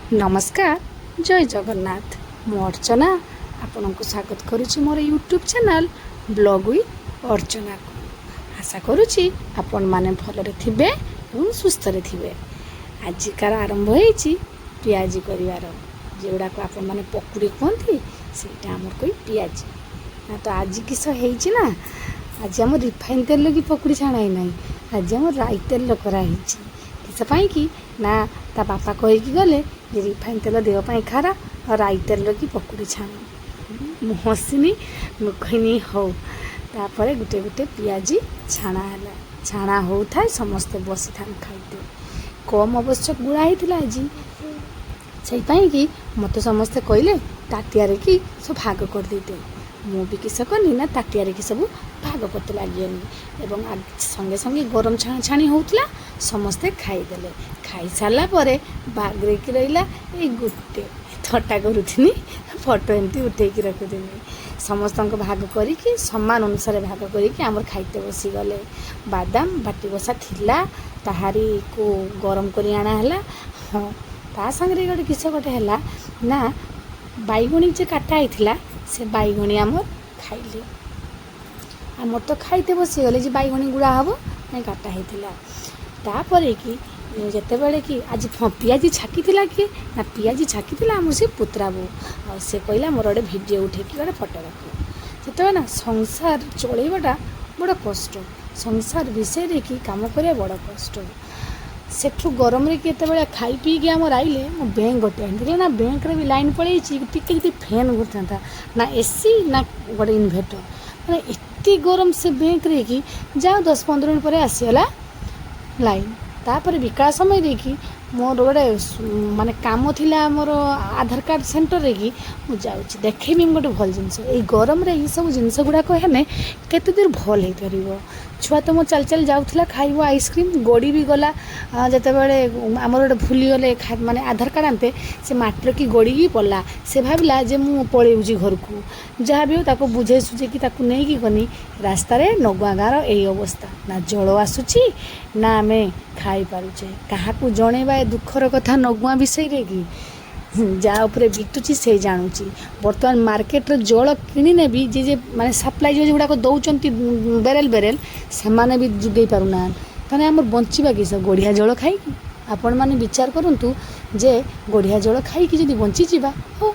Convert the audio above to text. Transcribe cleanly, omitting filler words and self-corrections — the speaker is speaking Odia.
ନମସ୍କାର, ଜୟ ଜଗନ୍ନାଥ। ମୁଁ ଅର୍ଚ୍ଚନା ଆପଣଙ୍କୁ ସ୍ୱାଗତ କରୁଛି ମୋର ୟୁଟ୍ୟୁବ୍ ଚ୍ୟାନେଲ୍ ବ୍ଲଗ୍ ୱିଥ୍ ଅର୍ଚ୍ଚନାକୁ। ଆଶା କରୁଛି ଆପଣମାନେ ଭଲରେ ଥିବେ ଏବଂ ସୁସ୍ଥରେ ଥିବେ। ଆଜିକାର ଆରମ୍ଭ ହେଇଛି ପିଆଜି କରିବାର, ଯେଉଁଗୁଡ଼ାକ ଆପଣମାନେ ପକୁଡ଼ି କୁହନ୍ତି, ସେଇଟା ଆମର କହି ପିଆଜି। ନା ତ ଆଜି କିସ ହେଇଛି ନା, ଆଜି ଆମ ରିଫାଇନ୍ ତେଲ କି ପକୁଡ଼ି ଛାଣା ହେଇନାହିଁ, ଆଜି ଆମ ରାଇ ତେଲ କରାହେଇଛି। କିସ ପାଇଁ କି ନା, ତା ବାପା କହିକି ଗଲେ ଯେ ରିଫାଇନ୍ ତେଲ ଦେହ ପାଇଁ ଖରାପ ଆଉ ରାଇ ତେଲ କି ପକୁଡ଼ି ଛାଣ। ମୁଁ ହସିନି, ମୁଁ କହିନି ହଉ। ତାପରେ ଗୋଟେ ଗୋଟେ ପିଆଜି ଛାଣା ହେଲା। ଛାଣା ହେଉଥାଏ, ସମସ୍ତେ ବସିଥାନ୍ତି ଖାଇତେ। କମ୍ ଅବଶ୍ୟ ଗୁଳା ହେଇଥିଲା ଆଜି, ସେଇପାଇଁ କି ମୋତେ ସମସ୍ତେ କହିଲେ ତାଟିଆରେ କି ସବୁ ଭାଗ କରିଦେଇତେ। ମୁଁ ବି କିସ କଲି ନା, ତାଟିଆରେ କି ସବୁ ଭାଗ କରତେ ଲାଗିଗଲି ଏବଂ ସଙ୍ଗେ ସଙ୍ଗେ ଗରମ ଛାଣା ଛାଣି ହେଉଥିଲା, ସମସ୍ତେ ଖାଇଦେଲେ। ଖାଇସାରିଲା ପରେ ବାଗରେକି ରହିଲା ଏଇ ଗୋଟେ ଥଟ୍ଟା କରୁଥିନି, ଫଟୋ ଏମିତି ଉଠେଇକି ରଖୁଥିନି। ସମସ୍ତଙ୍କ ଭାଗ କରିକି, ସମାନ ଅନୁସାରେ ଭାଗ କରିକି ଆମର ଖାଇତେ ବସିଗଲେ। ବାଦାମ ବାଟି ବସା ଥିଲା, ତାହାରିକୁ ଗରମ କରି ଆଣା ହେଲା। ହଁ, ତା ସାଙ୍ଗରେ ଗୋଟେ କିସ ଗୋଟେ ହେଲା ନା, ବାଇଗଣୀ ଯେ କାଟା ହେଇଥିଲା, ସେ ବାଇଗଣୀ ଆମର ଖାଇଲେ। ଆମର ତ ଖାଇତେ ବସିଗଲେ ଯେ ବାଇଗଣୀ ଗୁଡ଼ା ହେବ ନାଇଁ କାଟା ହେଇଥିଲା। ତାପରେ କି ଯେତେବେଳେ କି ଆଜି, ହଁ, ପିଆଜି ଛାକିଥିଲା କିଏ ନା, ପିଆଜି ଛାକିଥିଲା ଆମର ସେ ପୁତୁରା ବୋଉ। ଆଉ ସେ କହିଲା, ମୋର ଗୋଟେ ଭିଡ଼ିଓ ଉଠେଇକି ଗୋଟେ ଫଟୋ ରଖ। ସେତେବେଳେ ନା ସଂସାର ଚଳେଇବାଟା ବଡ଼ କଷ୍ଟ, ସଂସାର ବିଷୟରେ କି କାମ କରିବା ବଡ଼ କଷ୍ଟ। ସେଠୁ ଗରମରେ କି ଯେତେବେଳେ ଖାଇ ପିଇକି ଆମର ଆଇଲେ, ମୁଁ ବ୍ୟାଙ୍କ ଗୋଟେ ଆଣିଥିଲି ନା, ବ୍ୟାଙ୍କରେ ବି ଲାଇନ୍ ପଳେଇଛି। ଟିକେ ଯଦି ଫ୍ୟାନ୍ ଘୁରିଥାନ୍ତା ନା, ଏସି ନା ଗୋଟେ ଇନଭର୍ଟର, ମାନେ ଏତେ ଗରମ ସେ ବ୍ୟାଙ୍କରେ କି ଯାଉ 10-15 ମିନିଟ୍ ପରେ ଆସିଗଲା ଲାଇନ୍। ତାପରେ ବିକାଳ ସମୟ ଦେଇକି ମୋର ଗୋଟେ ମାନେ କାମ ଥିଲା ମୋର ଆଧାର କାର୍ଡ଼ ସେଣ୍ଟରରେ କି ମୁଁ ଯାଉଛି। ଦେଖେଇବି ମୁଁ ଗୋଟେ ଭଲ ଜିନିଷ। ଏଇ ଗରମରେ ଏଇସବୁ ଜିନିଷ ଗୁଡ଼ାକ ହେଲେ କେତେ ଦୂର ଭଲ ହେଇପାରିବ। ଛୁଆ ତ ମୋ ଚାଲି ଚାଲି ଯାଉଥିଲା, ଖାଇବ ଆଇସ୍କ୍ରିମ୍, ଗଡ଼ି ବି ଗଲା। ଯେତେବେଳେ ଆମର ଗୋଟେ ଭୁଲିଗଲେ ମାନେ ଆଧାର କାର୍ଡ଼ ଆଣିତେ, ସେ ମାଟିରେ କି ଗଡ଼ିକି ପଡ଼ିଲା। ସେ ଭାବିଲା ଯେ ମୁଁ ପଳେଇଉଛି ଘରକୁ। ଯାହା ବି ହଉ, ତାକୁ ବୁଝେଇ ସୁଝେଇକି ତାକୁ ନେଇକି ଗନି। ରାସ୍ତାରେ ନଗୁଆ ଗାଁର ଏଇ ଅବସ୍ଥା, ନା ଜଳ ଆସୁଛି ନା ଆମେ ଖାଇପାରୁଛେ। କାହାକୁ ଜଣେଇବା ଏ ଦୁଃଖର କଥା ନଗୁଆ ବିଷୟରେ କି? ଯାହା ଉପରେ ବିତୁଛି ସେ ଜାଣୁଛି। ବର୍ତ୍ତମାନ ମାର୍କେଟରେ ଜଳ କିଣିନେ ବି ଯିଏ ଯେ ମାନେ ସପ୍ଲାଇ ଯେଉଁଗୁଡ଼ାକ ଦେଉଛନ୍ତି ବେରେଲ ବେରେଲ, ସେମାନେ ବି ଯୋଗେଇ ପାରୁନାହାନ୍ତି। ତାହେଲେ ଆମର ବଞ୍ଚିବା କିସ ଗଢ଼ିଆ ଜଳ ଖାଇକି? ଆପଣମାନେ ବିଚାର କରନ୍ତୁ ଯେ ଗଢ଼ିଆ ଜଳ ଖାଇକି ଯଦି ବଞ୍ଚିଯିବା, ହଉ।